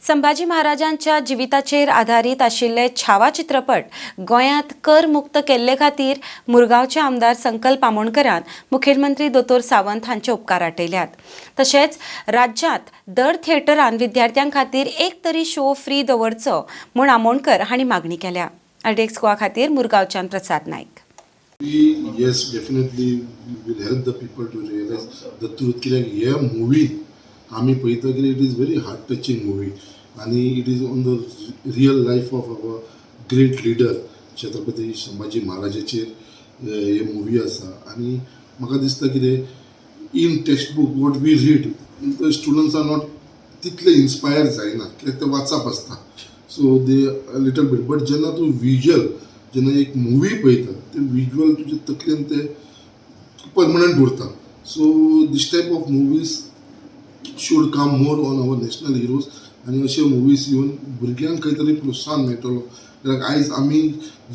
संभाजी महाराजांच्या जिविताचेर आधारीत आशिल्ले छावा चित्रपट गोंयांत कर मुक्त केल्ले खातीर मुरगांवचे आमदार संकल्प आमोणकरान मुखेलमंत्री दोतोर सावंत हांचे उपकार आटयल्यात. तशेंच राज्यांत दर थिएटरान विद्यार्थ्यां खातीर एक तरी शो फ्री दवरचो म्हूण आमोणकर हांणी मागणी केल्या. आरडीएक्स गोवा खातीर मुरगांवच्यान प्रसाद Naik. Yes, definitely will help the people to realize the truth, कित्याक हे मुवी आमी पळयता कित्याक it is very heart touching movie आनी it is on the real life of our great leader Chhatrapati Sambhaji महाराजाचेर हे मुवी आसा. आनी म्हाका दिसता कितें, in text book what we read, the students are not तितले इन्स्पायर जायना, कित्याक ते वाचप आसता, so they little bit, but जेन्ना तूं विज्युअल, जेन्ना एक मुवी पळयता, ते विज्युअल तुजे तकलेन ते परमनंट उरता. So this type of movies should come more on our national heroes आनी अशे मुवीज येवन भुरग्यांक खंय तरी प्रोत्साहन मेळटलो, कित्याक आयज आमी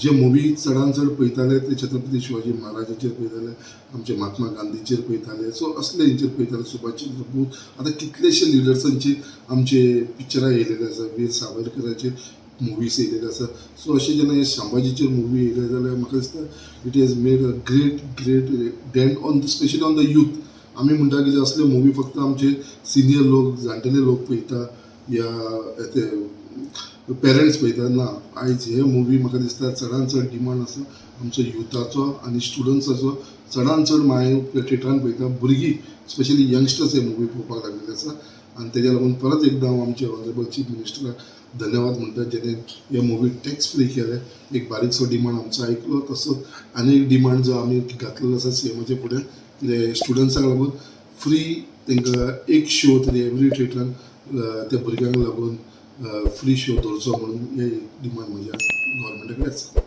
जे मुवी चडान चड पळयताले ते छत्रपती शिवाजी महाराजाचेर पळयताले, आमचे महात्मा गांधीचेर पळयताले, सो असले हेंचेर पळयताले, सुभाषचंद्र बोस. आतां कितलेशे लिडर्सांचे आमचे पिक्चरां येयलेले आसा, वीर सावरकराचेर मुवीस येयलेले आसा. सो अशें जेन्ना हे संभाजीचेर मुवी येयले जाल्यार म्हाका दिसता it has made a great great dent on the specially on the youth. आमी म्हणटा की असले मुवी फक्त आमचे सिनियर लोक, जाणटेले लोक पळयता या ते पेरंट्स पळयता. ना, आयज हे मुवी म्हाका दिसता चडान चड डिमांड आसा आमचो युथाचो आनी स्टुडंट्साचो. चडान चड मागीर थिएटरान पळयता, भुरगीं, स्पेशली यंगस्टर्स हे मुवी पळोवपाक लागलेले आसा. आनी तेज्या लागून परत एकदां हांव आमचे ऑनरेबल चीफ मिनिस्टराक धन्यवाद म्हणटा, जेणे हे मुवी टॅक्स फ्री केले. एक बारीकसो डिमांड आमचो आयकलो. तसोच आनी एक डिमांड जो आमी घातलेलो आसा सीएमाच्या फुडें, कितें स्टुडंट्सांक लागून फ्री तांकां एक शो तरी एवरी थिएटरान त्या भुरग्यांक लागून फ्री शो दवरचो म्हणून हे डिमांड म्हजी गव्हर्मेंटा कडेन आसा.